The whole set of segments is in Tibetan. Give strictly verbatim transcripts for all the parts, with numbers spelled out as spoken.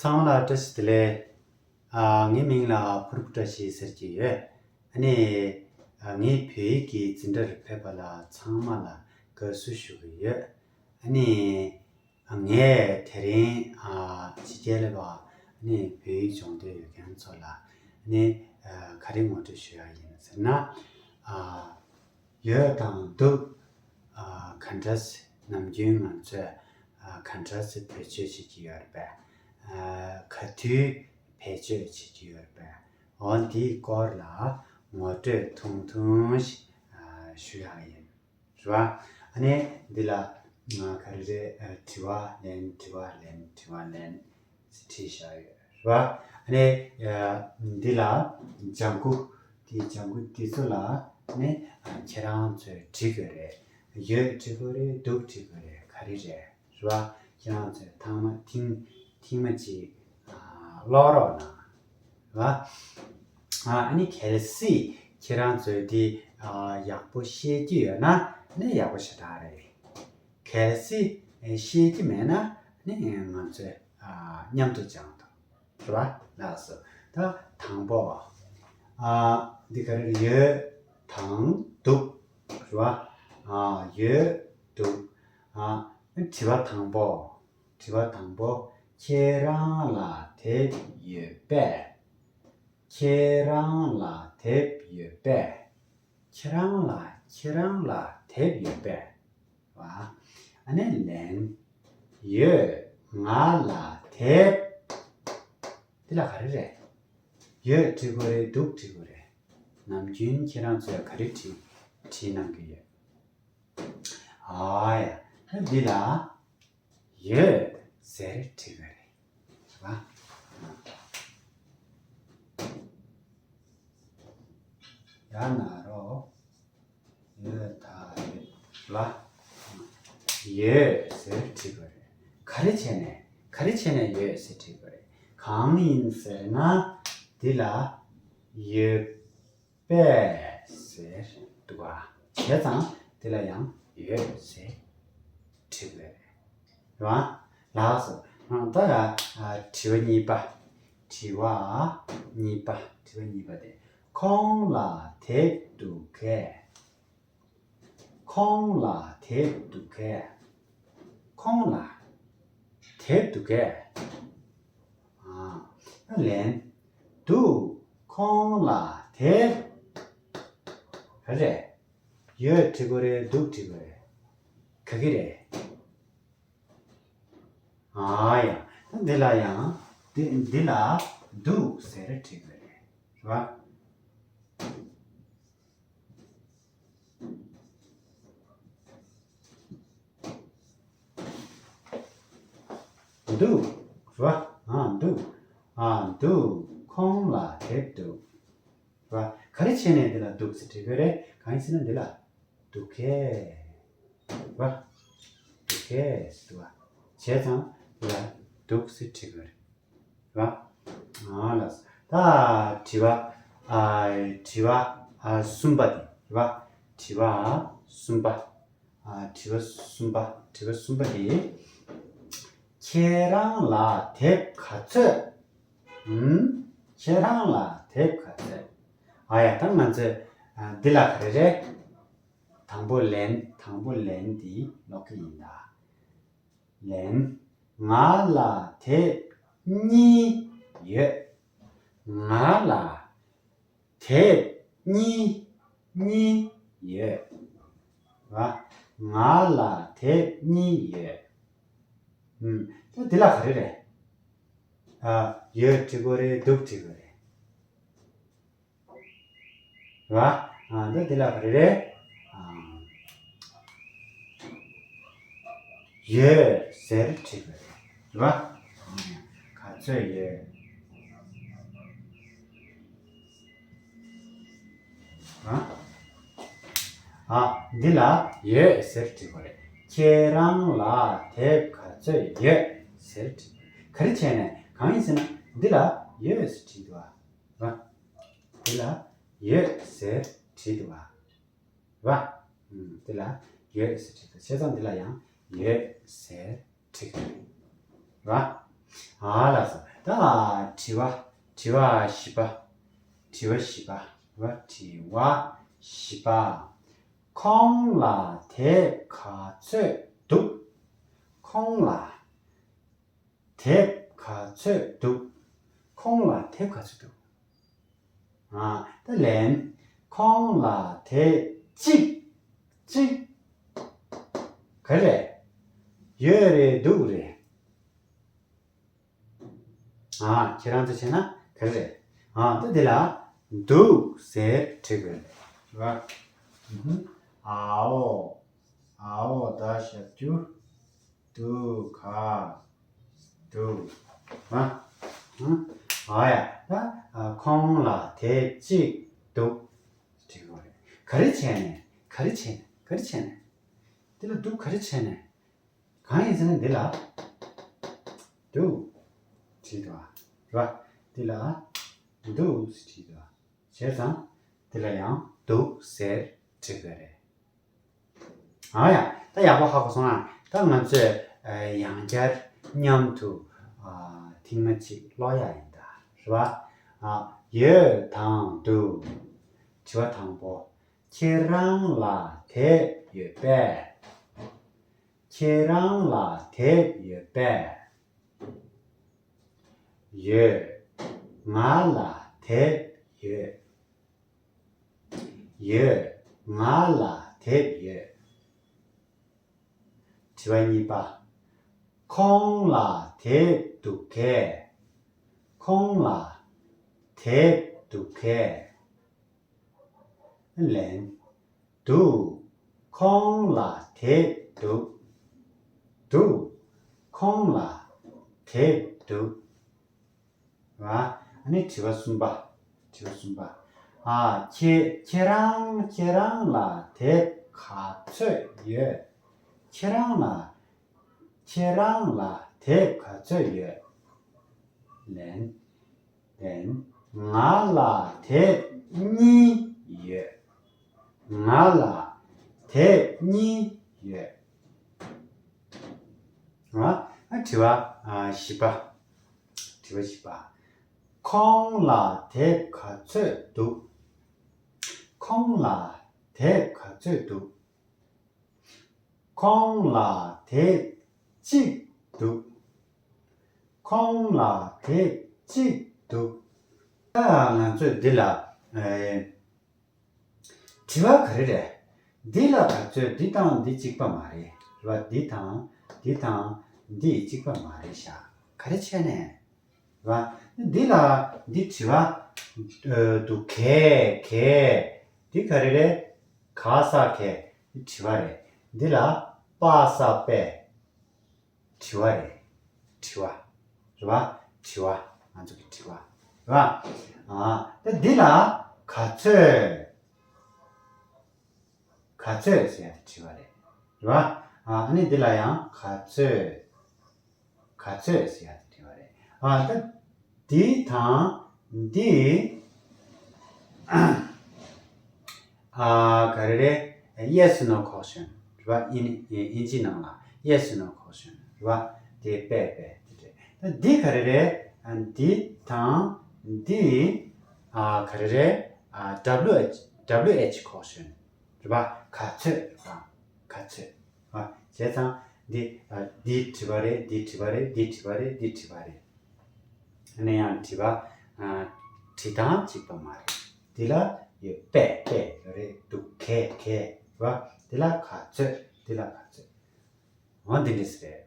ཚང་མ་ལ་བཀྲ་ཤིས་བདེ་ལེགས། ཨ། ངའི་མིང་ལ་ཕུར་བུ་བཀྲ་ཤིས་ཟེར་གྱི་ཡོད། ཨ་ནི། ཨ། ངའི་བོད་ཡིག་གི་འཛིན་གྲྭར་ཕེབས་པ་ལ་ཚང་མ་ལ་དགའ་བསུ་ཞུ་གི་ཡོད། ཨ་ནི། ཨ། ངས་དེ་རིང་། ཨ། ཕྱི་རྒྱལ་ལ་ཡོད་པ། ཨ་ནི་བོད་ཡིག་སྦྱོང་འདོད་ཡོད་མཁན་ཚོ་ལ། ཨ་ནི། ཨ། ག་རེ་ངོ་སྤྲོད་ཞུ་ཡག་ཡིན་ཟེར་ན། ཨ། ཡོད་དང་འདུག་ཨ། ག་འདྲ་སེ་ནམ་རྒྱུན་ང་ཚོས། ཨ། ག་འདྲ་སེ་བེད་སྤྱོད་བྱེད་ཀྱི་ཡོད་རེད་པས། ཨ། ག་དུས་བེད་སྤྱོད་བྱེད་ཀྱི་ཡོད་རེད་པས། འོ་འདིའི་སྐོར་ལ་ངོ་སྤྲོད་ཐུང་ཐུང་ཞིག་ཨ། ཞུ་ཡག་ཡིན། རེད་པ། ཨ་ནི་འདི་ལ་ང་ག་རེ་རེད། ཨ། དྲི་བ་ལན། དྲི་བ་ལན། དྲི་བ་ལན། བྲིས་བཞག་ཡོད་རེད་པ། ཨ་ནི། ཨ། འདི་ལ་ལྗང་ཁུ། དེ་ལྗང་ཁུ་འདི་ཚོ་ལ་ནི། ཨ། ཁྱེད་རང་ཚོས་བྲིས་དགོས་རེད། ཡོད་བྲིས་དགོས་རེད། འདུག་བྲིས་དགོས་རེད། ག་རེ་རེད། རེད་པ། ཁྱེད་རང་ཚོས་ཐེངས་མ་ཐེངས་ཐེངས་མ་གཅིག་ཨ། ཀློག་རོགས་གནང་། རེད་པ། ཨ། ཨ་ནི་གལ་སྲིད་ཁྱེད་རང་ཚོས་འདི། ཨ། ཡག་པོ་ཤེས་ཀྱི་ཡོད་ན་ནི་ཡག་པོ་ཞེ་དྲག་རེད། གལ་སྲིད་ཤེས་ཀྱི་མེད་ན་ནི་ང་ཚོས། ཨ། མཉམ་དུ་སྦྱང་དང་། རེད་པ། ལགས་སོ། ད་དང་པོ། ཨ། འདི་ག་རེ་རེད། ཡོད་དང་འདུག་རེད་པ། ཨ། ཡོད་འདུག་ཨ། དྲི་བ་དང་པོ། དྲི་བ་དང་པོ། ཁྱེད་རང་ལ་དེབ་ཡོད་པས། ཁྱེད་རང་ལ་དེབ་ཡོད་པས། ཁྱེད་རང་ལ། ཁྱེད་རང་ལ་དེབ་ཡོད་པས། ཨ། ཨ་ནི་ལན། ཡོད། ང་ལ་དེབ། འདི་ལ་ག་རེ་རེད། ཡོད་བྲིས་དགོས་རེད། འདུག་བྲིས་དགོས་རེད། ནམ་རྒྱུན་ཁྱེད་རང་ཚོས་ག་རེ་བྲིས་བྲིས་གནང་གི་ཡོད། ཨ་ཡ། ད་འདི་ལ་ཡོད་ཟེར་བྲིས་དགོས་རེད། རེད་པ། ཡ་ན་རོ། ཡོད་ད་རེད་ལ། ཡོད་ཟེར་བྲིས་པ་རེད། ག་རེ་བྱས་ནས། ག་རེ་བྱས་ནས་ཡོད་ཟེར་བྲིས་པ་རེད། གང་ཡིན་ཟེར་ན། འདི་ལ་ཡོད་པས་ཟེར་འདུག་ག་བྱས་ཙང་འདི་ལ་ཡང་ཡོད་ཟེར་བྲིས་པ་རེད། རེད་པ། ལགས་སོ། ད་ཡ། ཨ། དྲི་བ་གཉིས་པ། དྲི་བ་གཉིས་པ། དྲི་བ་གཉིས་པ་དེ། ཁོང་ལ་དེབ་འདུག་གས། ཁོང་ལ་དེབ་འདུག་གས། ཁོང་ལ་དེབ་འདུག་གས། ཨ། ལན། འདུག་ཁོང་ལ་དེབ། ག་རེ་རེད། ཡོད་བྲིས་དགོས་རེད། འདུག་བྲིས་དགོས་རེད། ག་གི་རེད། ཨ་ཡ། ད་འདི་ལ་ཡང་། འདི་འདི་ལ་འདུག་ཟེར་བྲིས་དགོས་རེད། རེད་པ། འདུག་རེད་པ། ཨ། འདུག་ཨ། འདུག་ཁོང་ལ་དེབ་འདུག་རེད་པ། ག་རེ་བྱས་ནས་འདི་ལ་འདུག་ཟེར་བྲིས་དགོས་རེད། གང་ཡིན་ཟེར་ན་འདི་ལ། འདུག་གས། རེད་པ། འདུག་གས་ཟེར་འདུག་པ། བྱས་ཙང་འདི་ལ་འདུག་ཟེར་བྲིས་དགོས་རེད། རེད་པ། ཨ་ལགས། ད་དྲི་བ། ཨ། དྲི་བ། ཨ། གསུམ་པ་དེ། རེད་པ། དྲི་བ་གསུམ་པ། ཨ། དྲི་བ་གསུམ་པ། དྲི་བ་གསུམ་པ་དེ། ཁྱེད་རང་ལ་དེབ་ག་ཚོད། ཨུམ། ཁྱེད་རང་ལ་དེབ་ག་ཚོད། ཨ་ཡ། ད་ང་ཚོས། ཨ། འདི་ལ་ག་རེ་རེད། དང་པོ་ལན། དང་པོ་ལན་འདི་ཀློག་གི་ཡིན་ད། ལན། ང་ལ་དེབ་གཉིས་ཡོད། ང་ལ་དེབ་གཉིས། གཉིས་ཡོད། རེད་པ། ང་ལ་དེབ་གཉིས་ཡོད། ཨུམ། ད་འདི་ལ་ག་རེ་རེད། ཨ། ཡོད་བྲིས་དགོས་རེད། འདུག་བྲིས་དགོས་རེད། རེད་པ། ཨ། ད་འདི་ལ་ག་རེ་རེད། ཨ། ཡོད་ཟེར་བྲིས་པ་རེད། རེད་པ། ག་ཚོད་ཡོད། རེད་པ། ཨ། འདི་ལ་ཡོད་ཟེར་བྲིས་པ་རེད། ཁྱེད་རང་ལ་དེབ་ག་ཚོད་ཡོད་ཟེར་བྲིས་པ་རེད། ག་རེ་བྱས་ནས། གང་ཡིན་ཟེར་ན་འདི་ལ་ཡོད་ཟེར་བྲིས་འདུག་པ། རེད་པ། འདི་ལ་ཡོད་ཟེར་བྲིས་འདུག་པ། རེད་པ། ཨུམ། འདི་ལ་ཡོད་ཟེར་བྲིས་འདུག་བྱས་ཙང་འདི་ལ་ཡང་ཡོད་ཟེར་བྲིས་འདུག་རེད་པ། ཨ་ལགས་སོ། ད་དྲི་བ། དྲི་བ་བཞི་པ། དྲི་བ་བཞི་པ། དྲི་བ་བཞི་པ། ཁོང་ལ་དེབ་ག་ཚོད་འདུག་ཁོང་ལ་དེབ་ག་ཚོད་འདུག་ཁོང་ལ་དེབ་ག་ཚོད་འདུག་ཨ། ད་ལན། ཁོང་ལ་དེབ་གཅིག་གཅིག་ག་རེ་རེད། ཡོད་རེད་འདུག་རེད། ཨ། ཁྱེད་རང་ཚོ་བྱས་ན་ག་རེ་རེད། ཨ། ད་འདི་ལ་འདུག་ཟེར་བྲིས་དགོས་རེད། རེད་པ། ཨ་འོ། ཨ་འོ་ད་ཞབས་ཀྱུ། འདུག་ག་འདུག་ཨ། ཨ་ཡ། ད་ཁོང་ལ་དེབ་གཅིག་འདུག་བྲིས་དགོས་རེད། ག་རེ་བྱས་ནས། ག་རེ་བྱས་ནས། ག་རེ་བྱས་ནས། འདི་ལ་འདུག་ག་རེ་བྱས་ནས། གང་ཡིན་ཟེར་ན་འདི་ལ་འདུག་བྲིས་འདུག་ཨ། རེད་པ། འདི་ལ་འདུག་བྲིས་འདུག་ཨ། བྱས་ཙང་འདི་ལ་ཡང་འདུག་ཟེར་བྲིས་དགོས་རེད། ཨ་ཡ། ད་ཡག་པོ་ཧ་གོ་སོང་ཨ། ད་ང་ཚོས་ཡང་བསྐྱར་མཉམ་དུ་ཐེངས་མ་གཅིག་ཀློག་ཡ་ཡིན་ད། རེད་པ། ཡོད་དང་འདུག་དྲི་བ་དང་པོ། ཁྱེད་རང་ལ་དེབ་ཡོད་པས། ཁྱེད་རང་ལ་དེབ་ཡོད་པས། ཡོད། ང་ལ་དེབ་ཡོད། ཡོད། ང་ལ་དེབ་ཡོད། དྲི་བ་གཉིས་པ། ཁོང་ལ་དེབ་འདུག་གས། ཁོང་ལ་དེབ་འདུག་གས། ལན། འདུག་ཁོང་ལ་དེབ་འདུག་འདུག་ཁོང་ལ་དེབ་འདུག་ར། ཨ་ནི་དྲི་བ་གསུམ་པ། དྲི་བ་གསུམ་པ། ཨ། ཁྱེད་ཁྱེད་རང་ཁྱེད་རང་ལ་དེབ་ག་ཚོད་ཡོད། ཁྱེད་རང་ལ། ཁྱེད་རང་ལ་དེབ་ག་ཚོད་ཡོད། ལན། ལན། ང་ལ་དེབ་གཉིས་ཡོད། ང་ལ་དེབ་གཉིས་ཡོད། ཨ། དྲི་བ་བཞི་པ། དྲི་བ་བཞི་པ། ཁོང་ལ་དེབ་ག་ཚོད་འདུག་ཁོང་ལ་དེབ་ག་ཚོད་འདུག་ཁོང་ལ་དེབ་གཅིག་འདུག་ཁོང་ལ་དེབ་གཅིག་འདུག་ད་ང་ཚོས་འདི་ལ། ཨེ། དྲི་བ་ག་རེ་རེད། འདི་ལ་ག་ཚོད། འདི་དང་འདི་གཅིག་པ་མ་རེད། རེད་པ། འདི་དང་འདི་དང་འདི་གཅིག་པ་མ་རེད་ཤག་ག་རེ་བྱས་ནས། རེད་པ། འདི་ལ་འདི་དྲི་བ། ཨ། འདུག་གས་གས། འདི་ག་རེ་རེད། ག་ས་གས། འདི་དྲི་བ་རེད། འདི་ལ་པ་ས་པས། དྲི་བ་རེད། དྲི་བ། རེད་པ། དྲི་བ། ང་ཚོ་གི་དྲི་བ། རེད་པ། ཨ། ད་འདི་ལ་ག་ཚོད། ག་ཚོད་ཟེར་ཡ་དེ་དྲི་བ་རེད། རེད་པ། ཨ། ཨ་ནི་འདི་ལ་ཡང་ག་ཚོད། ག་ཚོད་ཟེར་ཡ་དེ་དྲི་བ་རེད། ཨ། ད་འདི་དང་འདི། ཨ། ག་རེ་རེད། Yes no question རེད་པ། ཨིན་ཨིན་ཇི་ནང་ལ་Yes no question རེད་པ། དེ་པས་པས་དེ་རེད། ད་འདི་ག་རེ་རེད། ཨ། འདི་དང་འདི། ཨ། ག་རེ་རེད། ཨ། WH WH question རེད་པ། ག་ཚོད་རེད་པ། ག་ཚོད། ཨ། བྱས་ཙང་འདི། ཨ། འདི་དྲི་བ་རེད། འདི་དྲི་བ་རེད། འདི་དྲི་བ་རེད། འདི་དྲི་བ་རེད། ཨ་ནི་ཡང་དྲི་བ། ཨ། དྲི་སྟངས་གཅིག་པ་མ་རེད། འདི་ལ་ཡོད་པས་པས་ཡོད་རེད། འདུག་གས་གས་རེད་པ། འདི་ལ་ག་ཚོད། འདི་ལ་ག་ཚོད། འོ་འདི་འདྲས་རེད།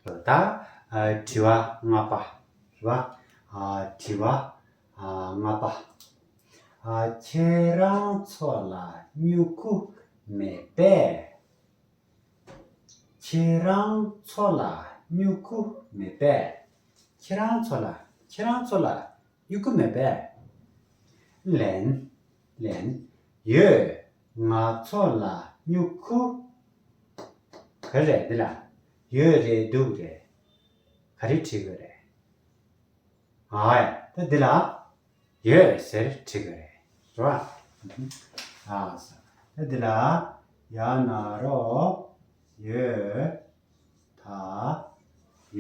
ད། ཨ། དྲི་བ་ལྔ་པ་རེད་པ། ཨ། དྲི་བ། ཨ། ལྔ་པ། ཨ། ཁྱེད་རང་ཚོ་ལ་སྨྱུ་གུ་མེད་པས། ཁྱེད་རང་ཚོ་ལ་སྨྱུ་གུ་མེད་པས། ཁྱེད་རང་ཚོ་ལ། ཁྱེད་རང་ཚོ་ལ་སྨྱུ་གུ་མེད་པས། ལན། ལན། ཡོད། ང་ཚོ་ལ་སྨྱུ་གུ། ག་རེ་རེད་འདི་ལ། ཡོད་རེད་འདུག་རེད། ག་རེ་བྲིས་དགོས་རེད། ཨ་ཡ། ད་འདི་ལ་ཡོད་ཟེར་བྲིས་དགོས་རེད། རེད་པ། ཨ། ད་འདི་ལ་ཡ་ན་རོ་ཡོད། ད་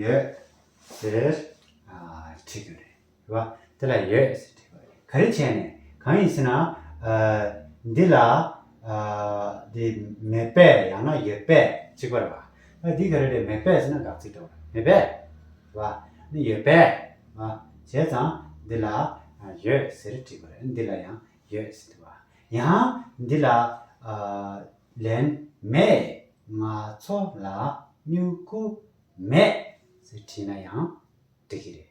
ཡོད་ཟེར། ཨ། བྲིས་དགོས་རེད། རེད་བ། དེ་ལ་ཡོད་ཟེར་བྲིས་དགོས་རེད། ག་རེ་བྱས་ནས། གང་ཡིན་ཟེར་ན། ཨ། འདི་ལ། ཨ། འདི་མེད་པས་ཡང་ན་ཡོད་པས་གཅིག་པ་རེད་བ། ཨ། འདི་ག་རེ་རེད། མེད་པས་ཟེར་ན་དགག་ཚིག་འགྲོ་བ་རེད། མེད་པས། རེད་བ། ནི་ཡོད་པས། རེད་བ། བྱས་ཙང་འདི་ལ། ཨ། ཡོད་ཟེར་བྲིས་དགོས་རེད། འདི་ལ་ཡང་ཡོད་ཟེར་འདུག་བ། ཡང་འདི་ལ། ཨ། ལན། མེད། ང་ཚོ་ལ་སྨྱུ་གུ་མེད་ཟེར་བྲིས་ན་ཡང་འགྲིག་གི་རེད།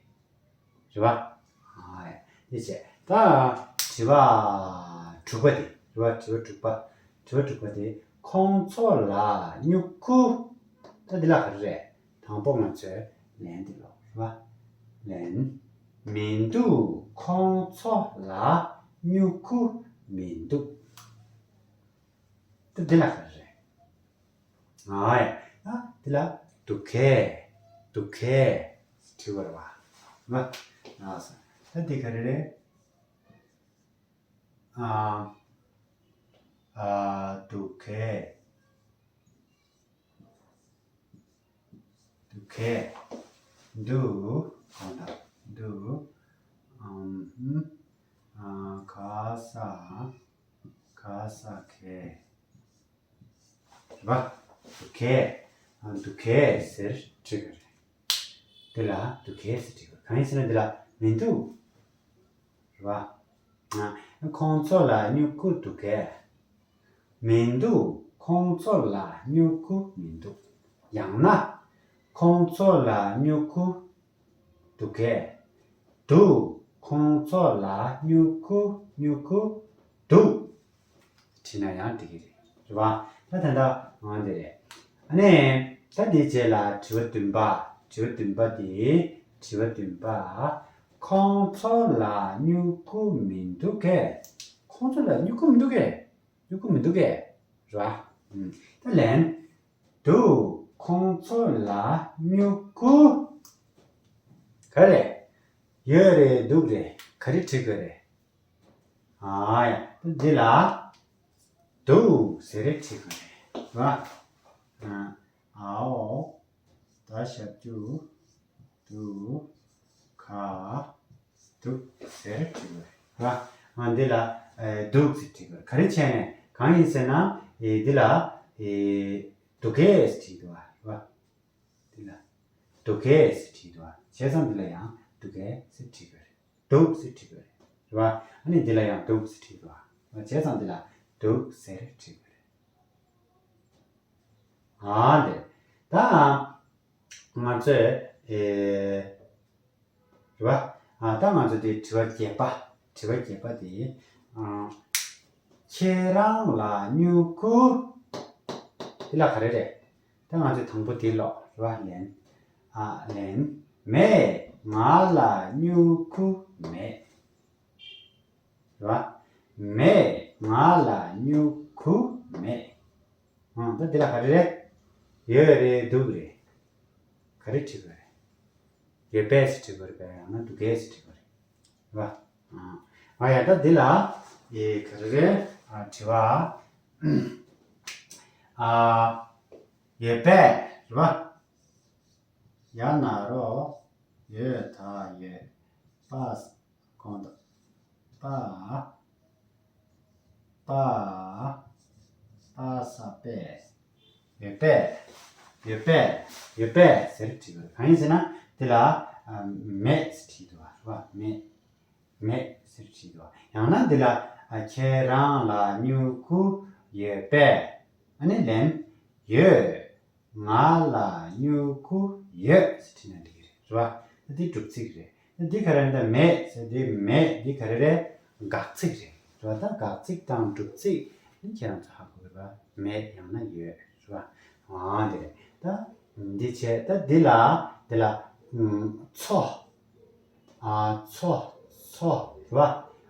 རེད་བ། ཨ། དེ་བྱས། ད་དྲི་བ་དྲུག་པ་དེ། རེད་བ། དྲི་བ་དྲུག་པ། དྲི་བ་དྲུག་པ་དེ། ཁོང་ཚོ་ལ་སྨྱུ་གུ། ད་འདི་ལ་ག་རེ་རེད། དང་པོ་ང་ཚོས་ལན་འདི་ཀློག། རེད་བ། ལན། མི་འདུག་ཁོང་ཚོ་ལ་སྨྱུ་གུ་མི་འདུག་ད་འདི་ལ་ག་རེ་རེད། ཨ་ཡ། ད་འདི་ལ་འདུག་གས། འདུག་གས་བྲིས་པ་རེད་བ། ཨ། ད་འདི་ག་རེ་རེད། ཨ། ཨ། འདུག་གས། འདུག་གས། འདུག་གོང་དང་འདུག་ཨམ། ཨ། ག་ས། ག་ས་གས། རེད་བ། འདུག་གས། ཨ། འདུག་གས་ཟེར་བྲིས་དགོས་རེད། འདི་ལ་འདུག་གས་ཟེར་བྲིས་དགོས། གང་ཡིན་ཟེར་ན་འདི་ལ་མི་འདུག་རེད་བ། ཨ། ཁོང་ཚོ་ལ་སྨྱུ་གུ་འདུག་གས། མི་འདུག་ཁོང་ཚོ་ལ་སྨྱུ་གུ་མི་འདུག་ཡང་ན། ཁོང་ཚོ་ལ་སྨྱུ་གུ་འདུག་གས། འདུག་ཁོང་ཚོ་ལ་སྨྱུ་གུ། སྨྱུ་གུ་འདུག་བྲིས་ན་ཡང་འགྲིག་གི་རེད། རེད་བ། ད་ད་ལྟ་ང་འདི་རེད། ཨ་ནི། ད་འདིའི་རྗེས་ལ་དྲི་བ་བདུན་པ། དྲི་བ་བདུན་པ་དེ། དྲི་བ་བདུན་པ། ཁོང་ཚོ་ལ་སྨྱུ་གུ་མི་འདུག་གས། ཁོང་ཚོ་ལ་སྨྱུ་གུ་མི་འདུག་གས། སྨྱུ་གུ་མི་འདུག་གས། རེད་བ། ཨུམ། ད་ལན། འདུག་ཁོང་ཚོ་ལ་སྨྱུ་གུ། ག་རེ། ཡོད་རེད། འདུག་རེད། ག་རེ་བྲིས་དགོས་རེད། ཨ་ཡ། འདི་ལ། འདུག་ཟེར་བྲིས་དགོས་རེད། རེད་བ། ཨ། འ་འོག་ད་ཞབས་ཀྱུ། འདུག་ག་འདུག་ཟེར་བྲིས་དགོས་རེད། རེད་བ། ཨ། འདི་ལ། ཨེ། འདུག་ཟེར་བྲིས་དགོས་རེད། ག་རེ་བྱས་ནས། གང་ཡིན་ཟེར་ན། ཨེ། འདི་ལ། ཨེ། འདུག་གས་ཟེར་བྲིས་འདུག་བ། རེད་བ། འདི་ལ། འདུག་གས་ཟེར་བྲིས་འདུག་བ། བྱས་ཙང་འདི་ལ་ཡང་འདུག་གས་ཟེར་བྲིས་དགོས་རེད། འདུག་ཟེར་བྲིས་དགོས་རེད། རེད་བ། ཨ་ནི་འདི་ལ་ཡང་འདུག་ཟེར་བྲིས་འདུག་བ། བྱས་ཙང་འདི་ལ་འདུག་ཟེར་བྲིས་དགོས་རེད། ཨ། འདི། ད་ང་ཚོས། ཨེ། རེད་བ། ཨ། ད་ང་ཚོ་དེ་དྲི་བ་བརྒྱད་པ། དྲི་བ་བརྒྱད་པ་དེ། ཨ། ཁྱེད་རང་ལ་སྨྱུ་གུ། འདི་ལ་ག་རེ་རེད། ད་ང་ཚོས་དང་པོ་དེ་ཀློག། རེད་བ། ལན། ཨ། ལན། མེད། ང་ལ་སྨྱུ་གུ་མེད། རེད་བ། མེད། ང་ལ་སྨྱུ་གུ་མེད། ཨང་། ད་འདི་ལ་ག་རེ་རེད། ཡོད་རེད། འདུག་རེད། ག་རེ་བྲིས་དགོས་རེད། ཡོད་པས་བྲིས་དགོས་རེད་པས། ཡང་ན་འདུག་གས་བྲིས་དགོས་རེད། རེད་བ། ཨང་། ཨ་ཡ། ད་འདི་ལ། ཨེ། ག་རེ་རེད། ཨ། དྲི་བ། ཨ། ཡོད་པས། རེད་བ། ཡ་ན་རོ། ཡོད། ད་ཡོད། པ། གོང་དུ། པ། པ། པ་ས་པས། ཡོད་པས། ཡོད་པས། ཡོད་པས་ཟེར་བྲིས་པ་རེད། གང་ཡིན་ཟེར་ན། འདི་ལ། ཨ། མེད་ཟེར་བྲིས་འདུག་བ། རེད་བ། མེད། མེད་ཟེར་བྲིས་འདུག་བ། ཡང་ན་འདི་ལ། ཨ། ཁྱེད་རང་ལ་སྨྱུ་གུ་ཡོད་པས། ཨ་ནི་ལན། ཡོད། ང་ལ་སྨྱུ་གུ་ཡོད་ཟེར་བྲིས་ན་འགྲིག་གི་རེད། རེད་བ། ད་འདི་སྒྲུབ་ཚིག་རེད། ད་འདི་ག་རེ་རེད། ད་མེད་ཟེར་དེ་མེད། འདི་ག་རེ་རེད། དགག་ཚིག་རེད། རེད་བ། ད་དགག་ཚིག་དང་སྒྲུབ་ཚིག་ནི་ཁྱེད་རང་ཚོ་ཧ་གོ་གི་རེད་བ། མེད་ཡང་ན་ཡོད། རེད་བ། ཨ། འདི་རེད། ད་འདི་བྱས། ད་འདི་ལ། འདི་ལ། ཨུམ། མཚོ། ཨ། མཚོ། མཚོ། རེད་བ།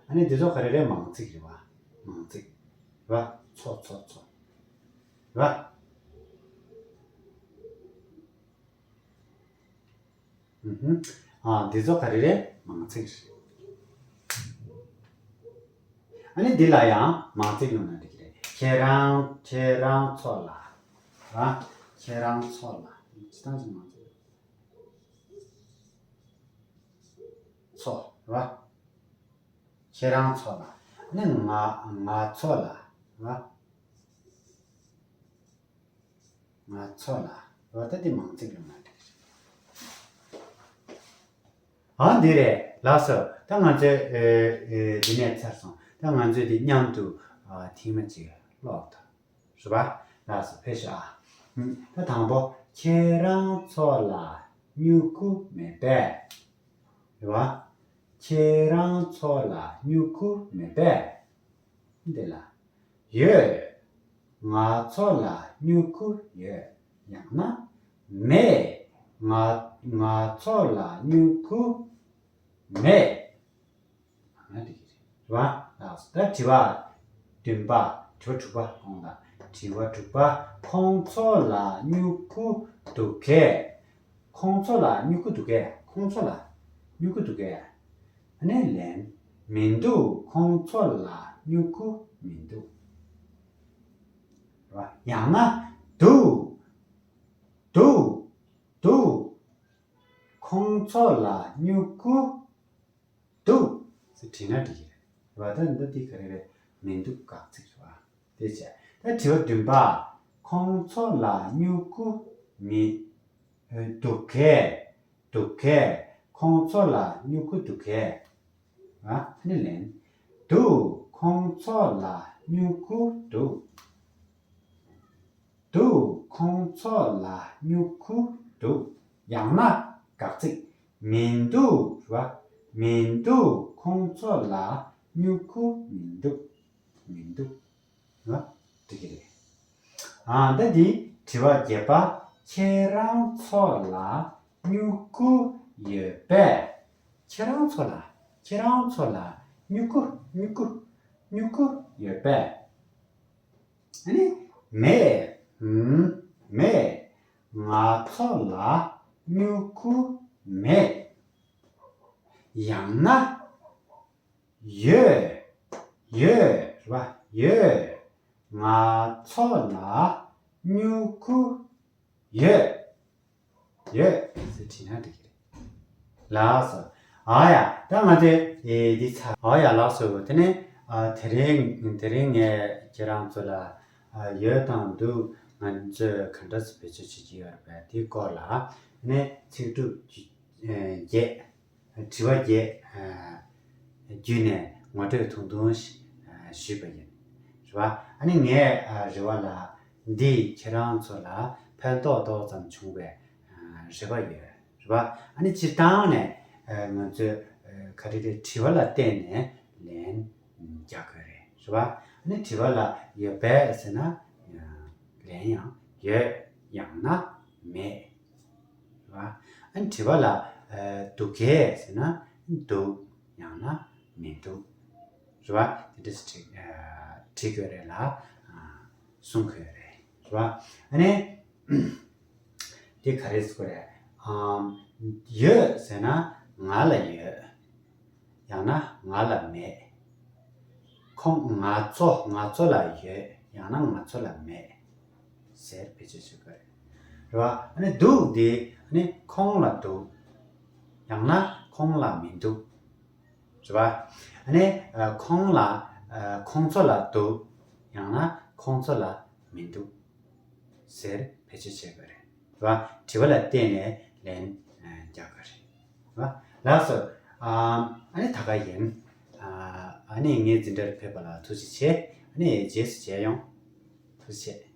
ཨ་ནི་འདི་ཚོ་ག་རེ་རེད། མང་ཚིག་རེད་བ། མང་ཚིག་རེད་བ། མཚོ། མཚོ། མཚོ། རེད་བ། ཨུ་ཧུམ། ཨ། འདི་ཚོ་ག་རེ་རེད། མང་ཚིག་རེད། ཨ་ནི་འདི་ལ་ཡང་མང་ཚིག་ཡོང་ན་འགྲིག་གི་རེད། ཁྱེད་རང་། ཁྱེད་རང་ཚོ་ལ། རེད་བ། ཁྱེད་རང་ཚོ་ལ། སྤྱིར་བཏང་ཞིག་མང་ཚིག་ཚོ་རེད་བ། ཁྱེད་རང་ཚོ་ལ། ནི་ང་ང་ཚོ་ལ་རེད་བ། ང་ཚོ་ལ་རེད་བ། ད་འདི་མང་ཚིག་ལ་མ་འགྲིག་རེད། ཨ་འདི་རེད་ལགས་སོ། ད་ང་ཚོས་ཨེ་ཨེ་འདི་ནས་ཚར་སོང་། ད་ང་ཚོས་འདི་མཉམ་དུ་ཨ་ཐེངས་མ་གཅིག་ཀློག་དང་། རེད་པ། ལགས་སོ། ཕེབས་ཤོག་ཨ། ད་དང་པོ། ཁྱེད་རང་ཚོ་ལ་སྨྱུ་གུ་མེད་པས། རེད་པ། ཁྱེད་རང་ཚོ་ལ་སྨྱུ་གུ་མེད་པས། འདི་ལ། ཡོད། ང་ཚོ་ལ་སྨྱུ་གུ་ཡོད། ཡང་ན། མེད། ང་ང་ཚོ་ལ་སྨྱུ་གུ་མེད། ང་འགྲིག་གི་རེད་བ། ལགས་སོ། ད་དྲི་བ་བདུན་པ། དྲི་བ་དྲུག་པ་དགོངས་དག་དྲི་བ་དྲུག་པ། ཁོང་ཚོ་ལ་སྨྱུ་གུ་འདུག་གས། ཁོང་ཚོ་ལ་སྨྱུ་གུ་འདུག་གས། ཁོང་ཚོ་ལ་སྨྱུ་གུ་འདུག་གས། ཨ་ནི་ལན། མི་འདུག་ཁོང་ཚོ་ལ་སྨྱུ་གུ་མི་འདུག་རེད་བ། ཡང་ན། འདུག་འདུག་འདུག་ཁོང་ཚོ་ལ་སྨྱུ་གུ་འདུག་ཟེར་བྲིས་ན་འགྲིག་གི་རེད་བ། ད་འདི་འདི་ག་རེ་རེད། མི་འདུག་དགག་ཚིག་རེད་བ། དེ་བྱས། ད་དྲི་བ་བདུན་པ། ཁོང་ཚོ་ལ་སྨྱུ་གུ་མི་འདུག་གས། འདུག་གས། ཁོང་ཚོ་ལ་སྨྱུ་གུ་འདུག་གས། ཨ་ནི་ལན། འདུག་ཁོང་ཚོ་ལ་སྨྱུ་གུ་འདུག་འདུག་ཁོང་ཚོ་ལ་སྨྱུ་གུ་འདུག་ཡང་ན་དགག་ཚིག་མི་འདུག་རེད་བ། མི་འདུག་ཁོང་ཚོ་ལ་སྨྱུ་གུ་མི་འདུག་མི་འདུག་རེད་བ། འགྲིག་གི་རེད། ཨ་ད་འདི་དྲི་བ་བརྒྱད་པ། ཁྱེད་རང་ཚོ་ལ་སྨྱུ་གུ་ཡོད་པས། ཁྱེད་རང་ཚོ་ལ། ཁྱེད་རང་ཚོ་ལ་སྨྱུ་གུ་སྨྱུ་གུ་སྨྱུ་གུ་ཡོད་པས། ཨ་ནི། མེད། ཨུམ། མེད། ང་ཚོ་ལ་སྨྱུ་གུ་མེད། ཡང་ན། ཡོད། ཡོད་རེད་བ། ཡོད། ང་ཚོ་ལ་སྨྱུ་གུ་ཡོད། ཡོད་ཟེར་བྲིས་ན་འགྲིག་གི་རེད། ལགས་སོ། ཨ་ཡ། ད་ང་ཚོས་ཨེ་འདི་ཚར། ཨ་ཡ། ལགས་སོ། དེ་ནས་ཨ་དེ་རིང་དེ་རིང་ངས་ཁྱེད་རང་ཚོ་ལ་ཨ་ཡོད་དང་འདུག་ང་ཚོས་ག་འདྲ་སེ་བེད་སྤྱོད་བྱེད་ཀྱི་ཡོད་རེད་པས། དེའི་སྐོར་ལ་ནས་ཚིག་གྲུབ་ཀྱི་ཨེ་བརྒྱད། དྲི་བ་བརྒྱད་ཨ་བརྒྱུད་ནས་ངོ་སྤྲོད་ཐུང་ཐུང་ཞིག་ཨ་ཞུས་པ་ཡིན། རེད་བ། ཨ་ནི་ངས་ཨ་རེ་བ་ལ་འདིས་ཁྱེད་རང་ཚོ་ལ་ཕན་ཐོགས་ཏོག་ཙམ་བྱུང་བའི་ཨ་རེ་བ་ཡོད། རེད་བ། ཨ་ནི་སྤྱིར་བཏང་ནས་ཨ་ང་ཚོས་ཨ་ག་རེ་རེད། དྲི་བ་ལ་བརྟེན་ནས་ལན་རྒྱག་དགོས་རེད། རེད་བ། ཨ་ནི་དྲི་བ་ལ་ཡོད་པས་ཟེར་ན་ལན་ཡང་ཡོད། ཡང་ན་མེད། རེད་བ། ཨ་ནི་དྲི་བ་ལ་ཨ་འདུག་གས་ཟེར་ན་འདུག་ཡང་ན་མི་འདུག་རེད་བ། དེ་འདྲ་ཞིག་བྲི་དགོས་རེད་ལ། གསུང་དགོས་རེད། རེད་བ། ཨ་ནི་དེ་ག་རེ་ཟེར་དགོས་རེད། ཨམ། ཡོད་ཟེར་ན་ང་ལ་ཡོད། ཡང་ན་ང་ལ་མེད། ཁོང་ང་ཚོ་ང་ཚོ་ལ་ཡོད། ཡང་ན་ང་ཚོ་ལ་མེད་ཟེར་བེད་སྤྱོད་བྱེད་དགོས་རེད། རེད་བ། ཨ་ནི་འདུག་འདི་ཨ་ནི་ཁོང་ལ་འདུག་ཡང་ན་ཁོང་ལ་མི་འདུག་རེད་བ། ཨ་ནི་ཨ་ཁོང་ལ་ཨ་ཁོང་ཚོ་ལ་འདུག་ཡང་ན་ཁོང་ཚོ་ལ་མི་འདུག་ཟེར་བེད་སྤྱོད་བྱེད་དགོས་རེད། རེད་བ། དྲི་བ་ལ་བརྟེན་ནས་ལན་ཨ་རྒྱག་དགོས་རེད། རེད་བ། ལགས་སོ། ཨ་ཨ་ནི་ད་ག་ཡིན། ཨ་ཨ་ནི་ངའི་འཛིན་གྲྭར་ཕེབས་པ་ལ་ཐུགས་རྗེ་ཆེ། ཨ་ནི་རྗེས་སུ་མཇལ་ཡོང་། ཐུགས་རྗེ་ཆེ།